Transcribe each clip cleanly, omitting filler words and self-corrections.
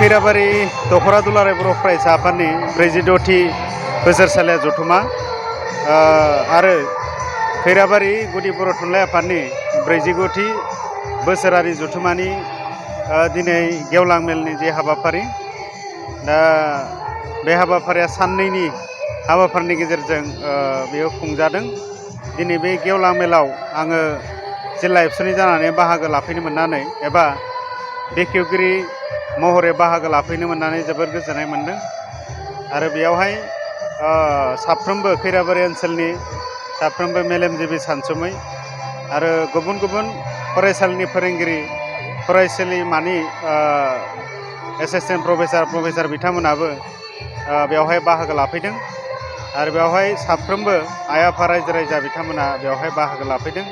खैराबारि दख'रा दुलाराय बर' फरायसा आफादनि 46थि बोसोरसालिया जथुमा आरो खैराबारि गुदि बर' थुनलाइ आफादनि 49थि बोसोरारि जथुमानि दिनै गेवलां मेलनि जे हाबाफारि दा बे हाबाफारिया साननैनि हाबाफारिनि गेजेरजों बेयो खुंजादों। दिनै बे गेवलां मेलाव आङो जिल्ला एबसुनि जानानै बाहागो लाफैनो मोननानै एबा बेखेवगिरि महरै बाहागो लाफैनो मोननानै जोबोद गोजोननाय मोन्दों आरो बेयावहाय साफ्रोमबो खैराबारि ओनसोलनि साफ्रोमबो मेलेमजिबि सानसुमै आरो गुबुन गुबुन फरायसालिनि फोरोंगिरि फरायसालिमानि एसिस्टेन्ट प्रफेसार बिथांमोनाबो बेवहाय बाहागो लाफैदों आरो बेवहाय साफ्रोमबो आइ आफा रायजो राजा बिथांमोना बेवहाय बाहागो लाफैदों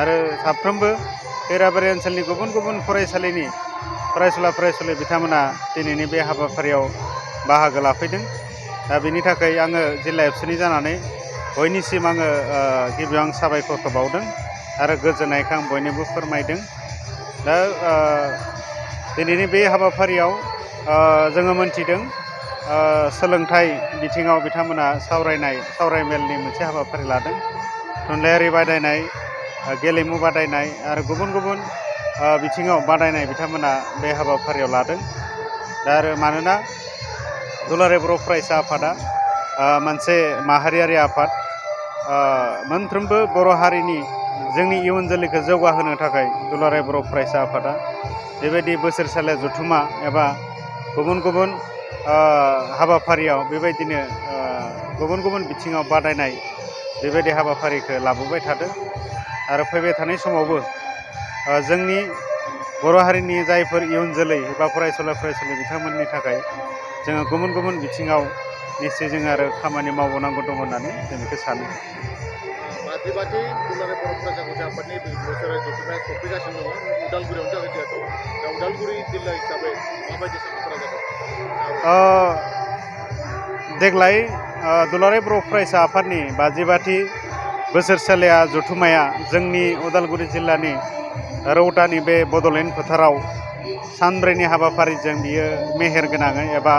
आरो साफ्रोमबो खैराबारि ओनसोलनि गुबुन गुबुन फरायसालिनि फरायसुला बिथांमोना दिनैनि बे हाबाफारियाव बाहागो लाफैदों। दा बेनि थाखाय आङो जिल्ला एबसुनि जानानै बयनिसिम आङो गिबियाव आं साबायखर बावदों आरो गोजोननायखौ आं बयनोबो फोरमायदों। दा दिनैनि बे हाबाफारियाव जोङो मोनथिदों सोलोंथाइ बिथिङाव बिथांमोना सावरायमेलनि मोनसे हाबाफारि लादों। थुनलाइयारि बादायनाय गेलेमु बादायनाय आरो गुबुन गुबुन बिथिङाव बादायनाय बिथांमोना बे हाबाफारियाव लादों। दा आरो मानोना दुलाराय बर' फरायसा आफादा मोनसे माहारियारि आफाद मोनफ्रोमबो बर' हारिनि जोंनि इयुन जोलैखौ जौगाहोनो थाखाय दुलाराय बर' फरायसा आफादा बेबायदि बोसोरसालिया जथुमा एबा गुबुन गुबुन हाबाफारियाव बेबायदिनो गुबुन गुबुन बिथिङाव बादायनाय बेबायदि हाबाफारिखौ लाबोबाय थादों आरो फैबाय थानाय समावबो जोंनि बर' हारिनि जायफोर इयुन जोलै एबा फरायसुला बिथांमोननि थाखाय जोङो गुबुन गुबुन बिथिङाव निश्चय जों आरो खामानि मावबावनांगौ दं होननानै जों बेखौ सानो। बादि दुलाराय बर' फरायसा आफादनि बोसोरारि जथुम्माया सफैगासिनो दङ। उदालगुरियावनो जागोन जिहेतु दा उदालगुरि जिल्ला हिसाबै माबायदि साखाफारा जादों? देग्लाय दुलाराय बर' फरायसा आफादनि 52थि बोसोरसालिया जथुम्माया जोंनि उदालगुरि जिल्लानि रौतानि बे बड'लेण्ड फोथाराव सानब्रैनि हाबाफारिजों बियो मेहेर गोनाङै एबा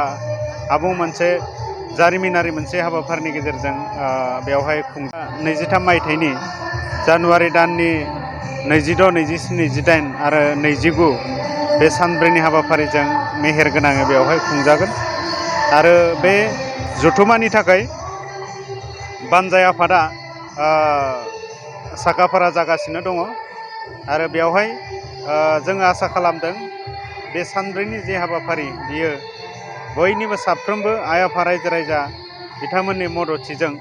आबुं मोनसे जारिमिनारि मोनसे हाबाफारिनि गेजेरजों बेवहाय 23 मायथाइनि जानुवारि दाननि 26, 27, 28 आरो 29 बे सानब्रैनि हाबाफारिजों मेहेर गोनाङै बेवहाय खुंजागोन आरो बे जथुम्मानि थाखाय बानजाय आफादा साखाफारा जागासिनो दङ आरो बेवहाय जोङो आसा खालामदों बे सानब्रैनि जे हाबाफारि बियो बयनिबो साफ्रोमबो आइ आफा रायजो राजा बिथांमोननि मददथिजों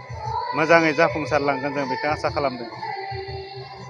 मोजाङै जाफुंसारलांगोन जों बेखौ आसा खालामदों।